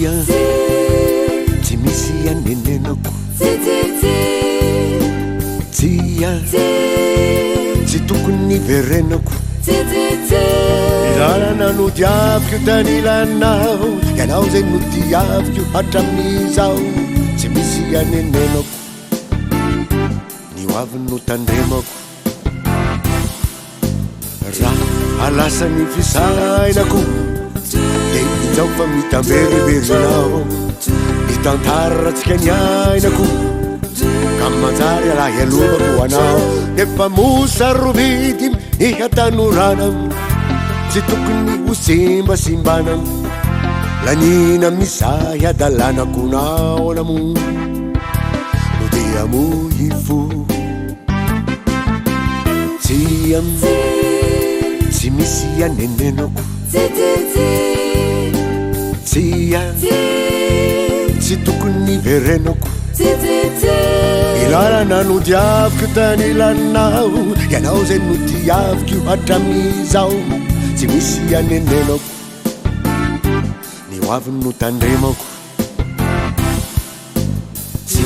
Tsia, tsy misy anenenako. Tsia, tsy tokony hiverenako. Ny lalana nodiaviko tanilanao, ianao izay notiaviko hatramin'izao. Tsy misy anenenako, ny ho avy no tandremako. Raha lasa ny fisainako dia injao fa mitamberimberinao ny tantara tsika niainako ka manjary alahelomako anao nefa mosarobidy ny hatanorana tsy tokony ho simbasimbana lanina mizahy adalanako naona moa no dia moifo. Tsia, tsy misy anenenako. Tsia, tsy tokony hiverenako. Ny lalana nodiaviko tanilanao, ianao izay notiaviko hatramin'izao. Tsy misy anenenako, ny hoavy no tandremako. Tsy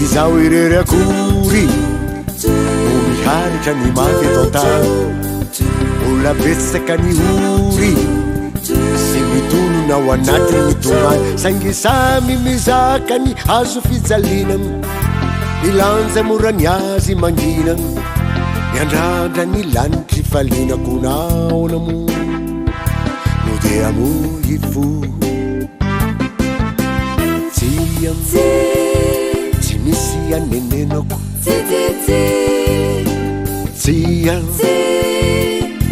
izaho irery akory no miharitra ny mafy eto an-tany. Mbola betsaka ny ory sy mitolona ao anatin'ny tomany, saingy samy mizaka ny hazo fijaliana. Ny lanja mora ny azy mangina, miandrandra ny lanitry faliana koa nahoana moa no dia hamoy fo. Tsia, tsy misy anenenako. Tsia,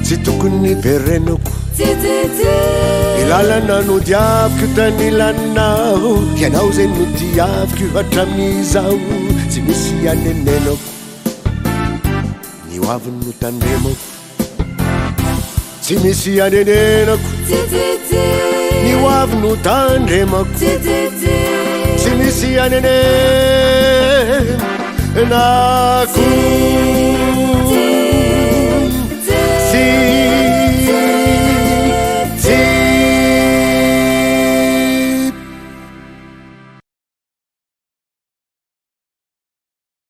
tsy tokony hiverenako. Ny lalana nodiaviko tanilanao, ianao izay notiaviko hatramin'izao. Tsy misy anenenako, ny ho avy no tandremako. Tsy misy anenenako. Ny ho avy no tandremako. Tsy misy anenenako.